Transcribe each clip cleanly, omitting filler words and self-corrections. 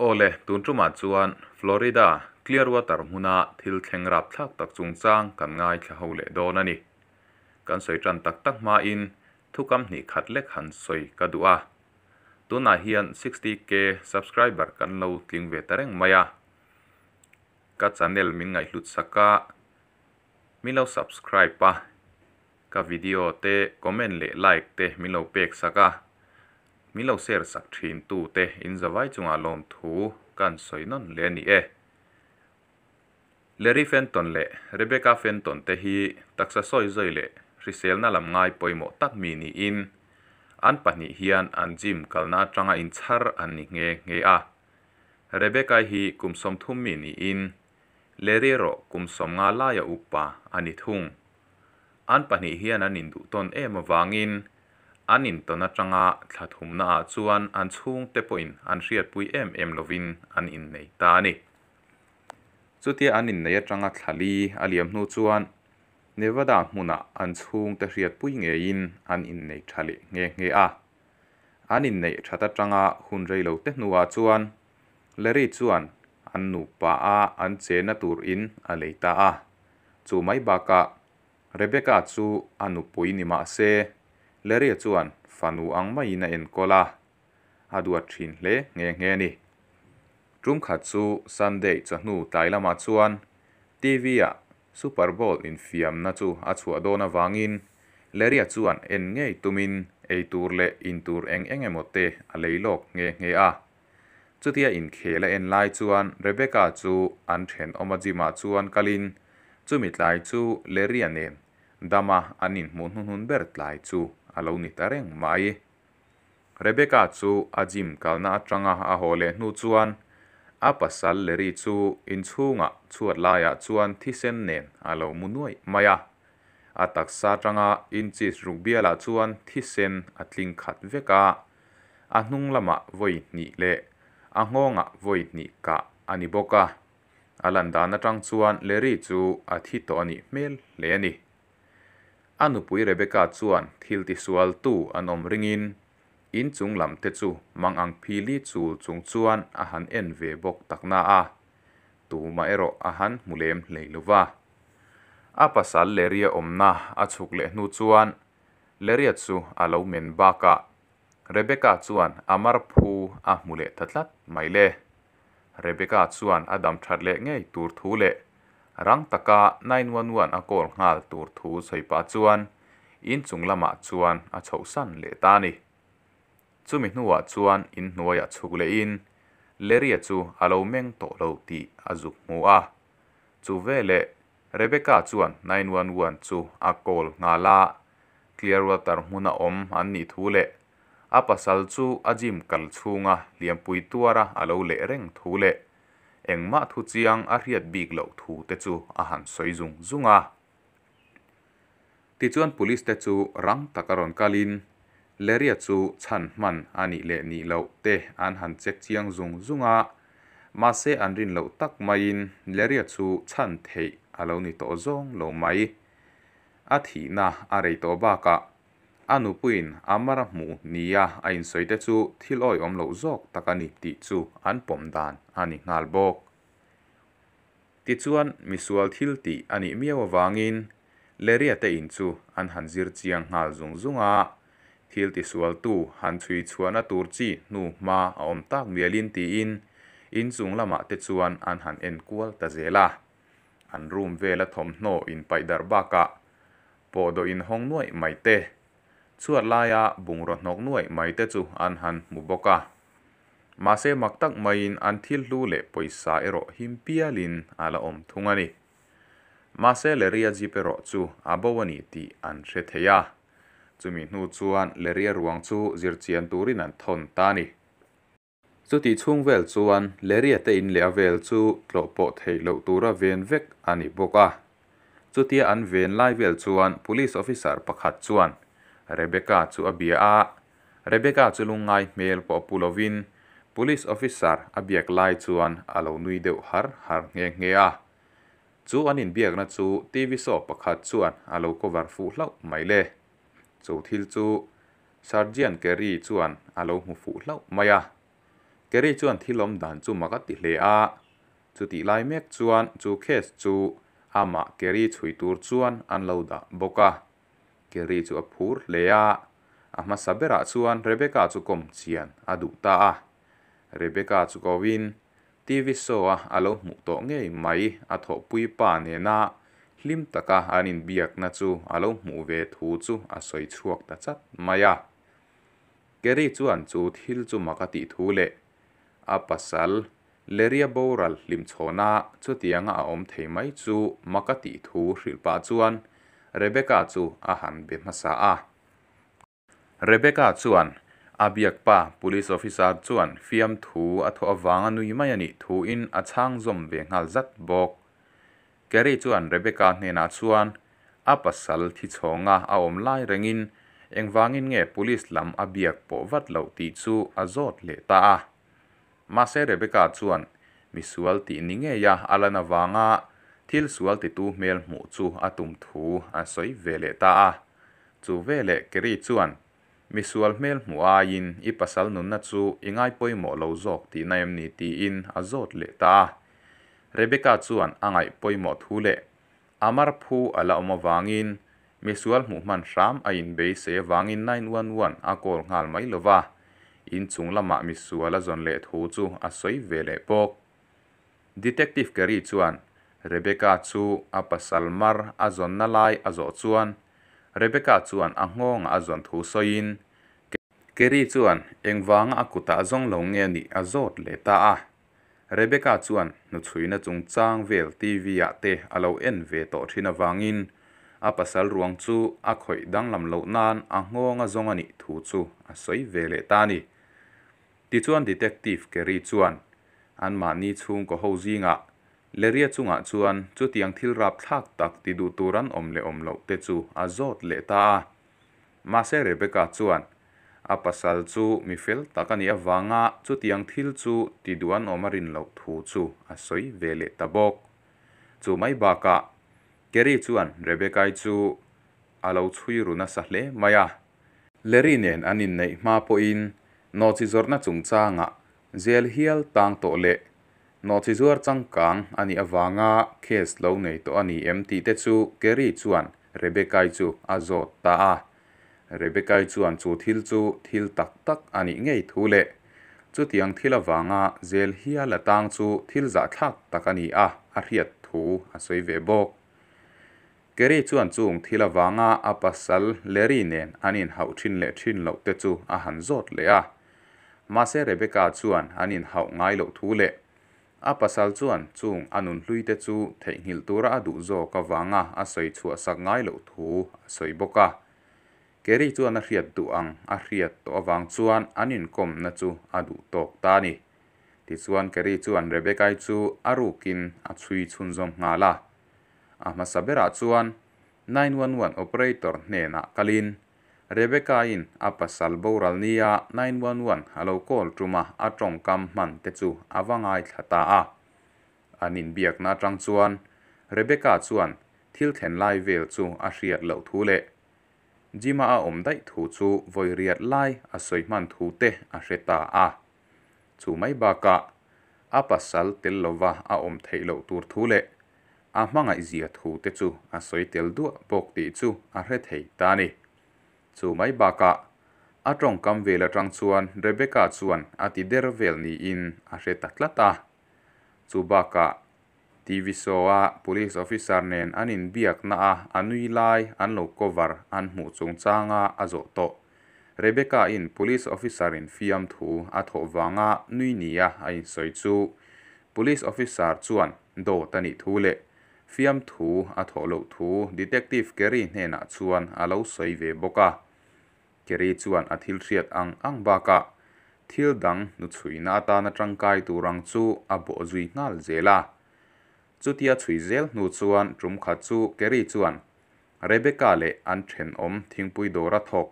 Aw le, tun tumah chuan Florida, Clearwater hmuna thil thleng rapthlak tak chungchang kan ngaithla ho leh dawn a ni. Kan sawi tan tak tak hmain thukam hnih khat lek han sawi ka duh a. Tunah hian 60K subscriber kan lo tling ve ta reng mai a. Ka channel min ngaihhlut sak a, min lo subscribe a, ka video te comment leh like te min lo pek sak a, min lo share sak thin tu te in zavai chungah lawmthu kan sawi nawn leh a ni e. Larry Fenton leh Rebecca Fenton te hi taksa sawi zawi leh hriselna lam ngai pawimawh tak mi niin an pahnih hian an gym kalna atanga inchhar an ni nghe nghe a. Rebecca hi kum 30 mi niin Larry erawh kum 50 laia upa a ni thung. An pahnih hian an induh tawn em avangin an intawn atanga thla thumnaah chuan an chhungte pawhin an hriatpui em em lovin an innei ta a ni. Chutia an innei atanga thla li a liam hnu chuan Nevada hmunah an chhungte hriatpui ngeiin an innei tha leh nghe nghe a. An inneih that atanga hun rei lo te hnuah chuan Larry chuan an nupa a an chenna tur in a lei ta a. Chu mai bakah Rebecca chu a nupui ni mah se Larry chuan fanu ang maiin a enkawl a, a duat thin hle nghe nghe a ni. Tum khat chu Sunday chawhnu tlai lamah chuan TV ah Super Bowl infiamna chu a chhuah dawn avangin Larry-a chuan en ngei tumin ei tur leh in tur eng eng emaw te a lei lawk nghe nghe a. Chutia inkhel a en lai chuan Rebecca chu an thenawm a gym ah chuan kalin chumi tlai chu Larry-a nen dama an inhmuh hnuhnun ber tlai chu a lo ni ta reng mai. Rebecca chu a gym kalna atanga a haw leh hnu chuan a pasal Larry chu inchhungah chhuat laiah chuan thisen nen a lo mu nuaih mai a. A taksa atanga inches ruk bialah chuan thisen a tling khat vek a, a hnung lamah vawi hnih leh a nghawngah vawi hnih kah a ni bawk a. A lan dan atang chuan Larry chu a thi tawh a nih hmel hle a ni. A nupui Rebecca chuan thil tisual tu an awm ringin in chung lam te chu mang ang phili chul chung chuan a han en ve bawk tak na a, tumah erawh a han hmu lem hlei lo va. A pasal Larry-a awmna a chhuk leh hnu chuan Larry-a chu a lo men bakah Rebecca chuan a mar phu a hmu leh ta tlat mai le. Rebecca chuan a dam that leh ngei tur thu leh rang taka 911 a call nghal tur thu sawi pah chuan in chung lamah chuan a chhohsan leh ta a ni. Chumi hnuah chuan in hnuaiah chhuk lehin Larry-a chu a lo meng tawh lo tih a zuk hmu a. Chu veleh Rebecca chuan 911 chu a call nghal a, Clearwater hmuna awm an nih thu leh a pasal chu a gym kal chhunga hliampui tuara a lo leh reng thu leh engmah thu chiang a hriat bik loh thu te chu a han sawi zung zung a. Tichuan police te chu rang taka rawn kalin Larry-a chu chhan hman a nih leh nih loh te an han check chiang zung zung a, mahse an rin loh tak maiin Larry-a chu chhan theih a lo ni tawh zawng lo mai. A thihna a rei tawh bakah a nupuiin a mar a hmu nia a insawi te chu thil awihawm loh zawk tak a ni tih chu an pawm dan a ni nghal bawk. Tichuan misual thil tih a nih miau avangin Larry-a te in chu an han zir chiang nghal zung zung a, thil tisualtu han chhui chhuahna tur chi hnu hma a awm tak mialin tiin inchung lamah te chuan an han en kual ta zel a. An room vela thawmhnaw inpaih darh bakah pawhdawh inhawng nuaih mai te, chhuat laia bungraw hnawk nuaih mai te chu an han hmu bawk a. Mahse mak tak maiin an thil hlu leh pawisa erawh him pialin a la awm thung a ni. Mahse Larry-a jeep erawh chu a bo a ni tih an hre thei a. Chumi hnu chuan Larry-a ruang chu zirchian turin an thawn ta a ni. Chutih chhung vel chuan Larry-a te in leh a vel chu tlawh pawh theih loh tura ven vek a ni bawk a. Chutia an ven lai vel chuan police officer pakhat chuan Rebecca chu a bia a, Rebecca chu lungngai hmel pawh pu lovin police officer a biak lai chuan a lo nui deuh har har nghe nghe a. Chu an inbiakna chu TV show pakhat chuan a lo cover fuh hlauh mai le. Chu thil chu Sergeant Kerry chuan a lo hmu fuh hlauh mai a. Kerry chuan thil awm dan chu mak a ti hle a, chutih lai mek chuan chu case chu amah Kerry chhui tur chuan an lo dah bawk a. Kerry chu a phur hle a, a hmasa berah chuan Rebecca chu kawm chian a duh ta a. Rebecca chu koin TV show a a lo hmuh tawh ngei mai a thawhpui pa nena hlim taka an inbiakna chu a lo hmuh ve thu chu a sawi chhuak ta chat mai a. Kerry chuan chu thil chu mak a tih thu leh a pasal Larry-a boral hlimchhawna chutianga a awm thei mai chu mak a tih thu hrilh pah chuan Rebecca chu a han be hmasa a. Rebecca chuan a biak pa police officer chuan fiamthu a thawh avanga nui mai a nih thuin a chhang zawm ve nghal zat bawk. Kerry chuan Rebecca hnenah chuan a pasal thi chhawnga a awm lai rengin engvangin nge police lam a biak pawh vat loh tih chu a zawt leh ta a. Mahse Rebecca chuan misual tih ni ngeia a lan avanga thil sual titu hmel hmuh chu a tum thu a sawi ve leh ta a. Chu veleh Kerry chuan misual hmel hmuh aiin i pasal nunna chu i ngai pawimawh lo zawk tihna em ni tiin a zawt leh ta a. Rebecca chuan a ngaih pawimawh thu leh a mar phu a la awm avangin misual hmuh hman hram a inbeisei avangin 911 a call nghal mai lo va, inchung lamah misual a zawn leh thu chu a sawi ve leh bawk. Detective Kerry chuan Rebecca chu a pasal mar a zawnna lai a zawh chuan Rebecca chuan a nghawngah a zawn thu sawiin Kerry chuan engvanga a kutah zawng lo nge nih a zawt leh ta a. Rebecca chuan hnuchhuina chungchang vel TV ah te a lo en ve tawh thin avangin a pasal ruang chu a khawih danglam loh nan a nghawng a zawng a nih thu chu a sawi ve leh ta a ni. Tichuan Detective Kerry chuan anmahni chhungkaw ho zingah Larry-a chungah chuan chutiang thil rapthlak tak ti duh tur an awm leh awm loh te chu a zawt leh ta a. Mahse Rebecca chuan a pasal chu mi fel tak a nih avanga chutiang thil chu ti duh an awm a rin loh thu chu a sawi ve leh ta bawk. Chu mai bakah Kerry chuan Rebecca-i chu a lo chhui ru nasa hle mai a. Larry nen an inneih hma pawhin nawhchi zawrhna chungchangah jail hial tang tawh leh nawhchi zuar changkang a nih avanga case lo nei tawh a ni em tih te chu Kerry chuan Rebecca-i chu a zawt ta a. Rebecca-i chuan chu thil chu thil tak tak a nih ngei thu leh chutiang thil avanga jail hial a tang chu thil zahthlak tak a ni a, a hriat thu a sawi ve bawk. Kerry chuan chung thil avanga a pasal Larry nen an inhauh thin leh thin loh te chu a han zawt leh a. Mahse Rebecca chuan an inhauh ngai loh thu leh a pasal chuan chung a nunhlui te chu theihnghilh tura a duh zawk avanga a sawi chhuah sak ngai loh thu a sawi bawk a. Kerry chuan a hriat duh ang a hriat tawh avang chuan an inkawmna chu a duh tawk ta a ni. Tichuan Kerry chuan Rebecca-i chu a rukin a chhui chhunzawm nghal a. A hmasa berah chuan 911 operator hnenah kalin Rebecca-in a pasal boral nia 911 a lo call tuma a tawngkam hman te chu a va ngaithla ta a. An inbiakna atang chuan Rebecca chuan thil thlen lai vel chu a hriat loh thu leh Jim-a a awm daih thu chu vawi riat lai a sawi hman thu te a hre ta a. Chu mai bakah a pasal tel lova a awm theih loh tur thu leh a hmangaihzia thu te chu a sawi tel duah bawk tih chu a hre thei ta a ni. Chu mai bakah a tawngkam vel atang chuan Rebecca chuan a ti der vel niin a hre ta tlat a. Chu bakah TV show-a police officer nen an inbiakna a a nui lai an lo cover an hmuh chungchanga a zawh tawh. Rebecca-in police officer-in fiamthu a thawh vanga nui nia a insawi chu police officer chuan dawt a nih thu leh fiamthu a thawh loh thu Detective Kerry hnenah chuan a lo sawi ve bawk a. Kerry chuan a thil hriat ang ang bakah thil dang hnuchhuina atana tangkai tur ang chu a bawh zui nghal zel a. Chutia chhui zel hnu chuan tum khat chu Kerry chuan Rebecca leh an thenawm thingpui dawra thawk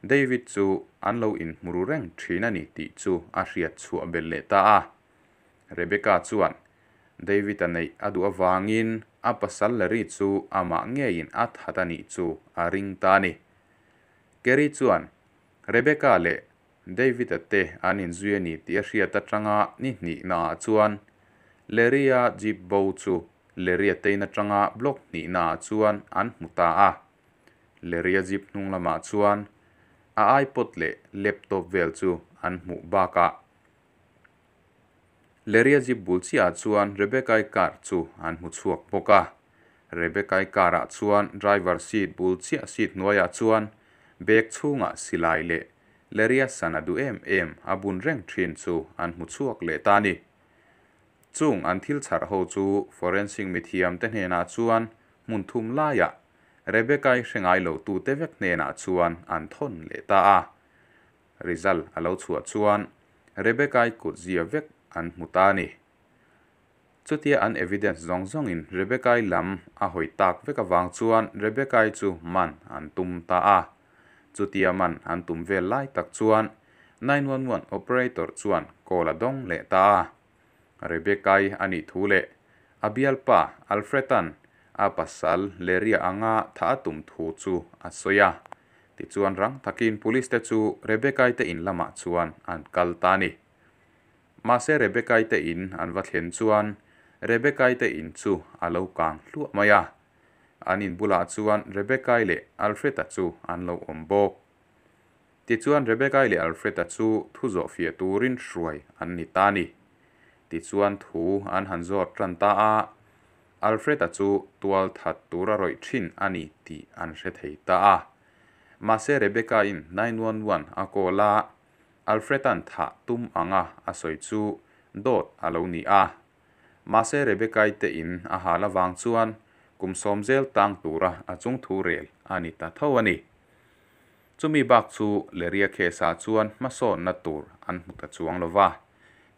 David chu an lo inhmu ru reng thin a ni tih chu a hriat chhuah belh leh ta a. Rebecca chuan David-a neih a duh avangin a pasal Larry chu amah ngeiin a that a nih chu a ring ta a ni. Kerry chuan Rebecca leh David-a te an inzui a ni tih a hriat atanga ni hnihnaah chuan Larry-a jeep bo chu Larry-a te in atanga block hnihnaah chuan an hmu ta a. Larry-a jeep hnung lamah chuan a iPod leh laptop vel chu an hmuh bakah Larry-a jeep bul chiahah chuan Rebecca-i car chu an hmu chhuak bawk a. Rebecca-i car-ah chuan driver seat bul chiah seat hnuaiah chuan bag chhungah silai leh Larry-a sana duh em em a bun reng thin chu an hmu chhuak leh ta a ni. Chung an thil chharh ho chu forensic mithiamte hnenah chuan hmun thum laiah Rebecca-i hre ngai lo tute vek hnenah chuan an thawn leh ta a. Result a lo chhuah chuan Rebecca-i kut zia vek an hmu ta a ni. Chutia an evidence zawng zawngin Rebecca-i lam a hawi tak vek avang chuan Rebecca-i chu man an tum ta a. Chutia man an tum vel lai tak chuan 911 operator chuan call a dawng leh ta a. Rebecca-i a nih thu leh a bialpa Alfred-a'n a pasal Larry-a anga tha a tum thu chu a sawi a. Tichuan rang takin police te chu Rebecca-i te in lamah chuan an kal ta a ni. Mahse Rebecca-i te in an va thlen chuan Rebecca-i te in chu a lo kang hluah mai a. An in bulah chuan Rebecca-i leh Alfred-a chu an lo awm bawk. Tichuan Rebecca-i leh Alfred-a chu thu zawh fiah turin hruai an ni ta a ni. Tichuan thu an han zawt tan ta a. Alfred-a chu tual that tura rawih thin a ni tih an hre thei ta a. Mahse Rebecca-in 911 a call a, Alfred-a'n thah tum anga a sawi chu dawt a lo ni a. Mahse Rebecca-i te in a hal avang chuan kum sawm zel tang tura a chung thu rel a ni ta tho a ni. Chumi bak chu Leria case-ah chuan hmasawnna tur an hmu ta chuang lo va.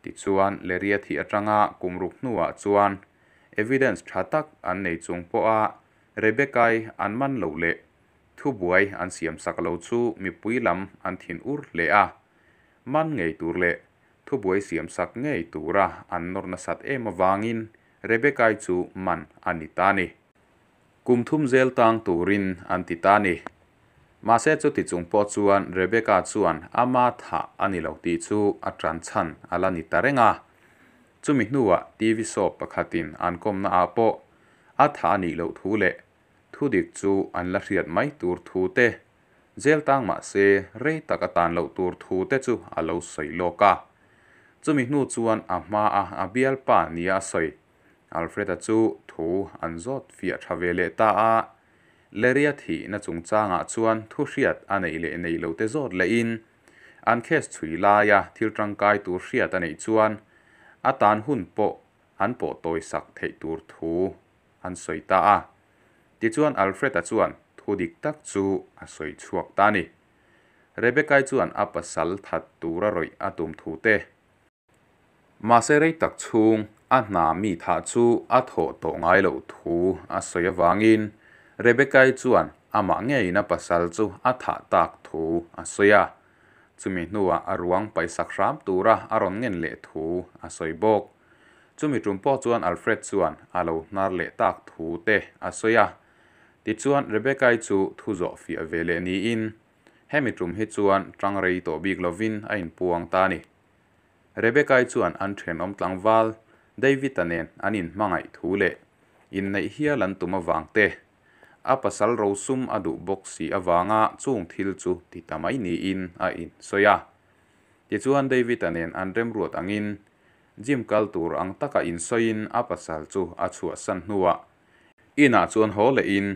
Tichuan Leria thih atanga kum ruk hnuah chuan Evidence tha tak an nei chung pawha Rebecca-i an man loh leh thubuai an siam sak lo chu mipui lam an thin ur hle a. Man ngei tur leh thubuai siam sak ngei tura an nawr nasat em avangin Rebecca-i chu man a ni ta ni. Kum thum zel tang turin an ti ta ni. Mahse chuti chung pawh chuan Rebecca chuan ama thah a ni lo tih chu a tan chhan a la ni ta reng a. Chumi hnuah TV show pakhatin an kawmna ah pawh a thah a nih loh thu leh thudik chu an la hriat mai tur thu te, jail tang mah se rei tak a tan loh tur thu te chu a lo sawi lawk a. Chumi hnu chuan a hma a a bialpa nia a sawi Alfred-a chu thu an zawt fiah tha ve leh ta a. Larry-a thihna chungchangah chuan thu hriat a neih leh neih loh te zawt lehin An case chhui laia thil tangkai tur hriat a neih chuan a tan hun pawh an pawh tawisak theih tur thu an sawi ta a. Tichuan Alfred-a chuan thu dik tak chu a sawi chhuak ta a ni. Rebecca-i chuan a pasal that tura rawih a tum thu te. Mahse rei tak chhung a hna mi thah chu a thawh tawh ngai loh thu a sawi avangin Rebecca-i chuan amah ngeiin a pasal chu a thah tak thu a sawi a. Chumi hnuah a ruang paihsak hram tura a rawn ngen leh thu a sawi bawk. Chumi tum pawh chuan Alfred chuan a lo hnar leh tak thu te a sawi a. Tichuan Rebecca-i chu thu zawh fiah ve leh niin hemi tum hi chuan tang rei tawh bik lovin a inpuang ta a ni. Rebecca-i chuan an thenawm tlangval David-a nen an inhmangaih thu leh inneih hial an tum avang te, a pasal rosum a duh bawk si avanga chung thil chu ti ta mai niin a insawi a. Tichuan David-a nen an remruat angin gym kal tur ang taka insawiin a pasal chu a chhuahsan hnuah Inah chuan haw lehin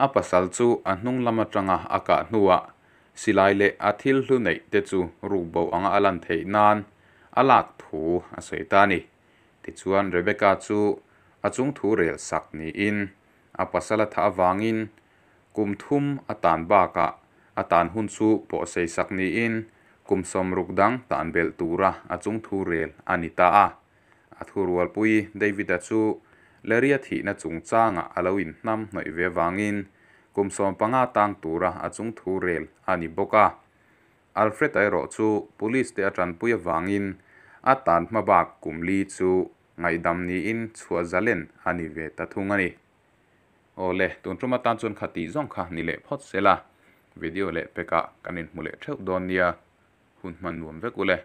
a pasal chu a hnung lam atanga a kah hnuah silai leh a thil hlu neih te chu rukbo anga a lan theih nan a lak thu a sawi ta a ni. Tichuan Rebecca chu a chung thu rel sak niin a pasal a thah avangin kum thum a tan bakah a tan hun chu pawhsei sak niin kum sawmruk dang tan belh tura a chung thu rel a ni ta a. A thurualpui David-a chu Larry-a thihna chungchangah a lo inhnam hnawih ve avangin kum 15 tang tura a chung thu rel a ni bawk a. Alfred-a erawh chu police te a tanpui avangin a tan hma bak kum li chu ngaihdam niin chhuah zalen a ni ve ta thung a ni. Awle, tun tum atan chuan kha tih zawng kha ni leh phawt se la, video leh pekah kan inhmu leh theuh dawn nia. Hun hman nuam vek ule.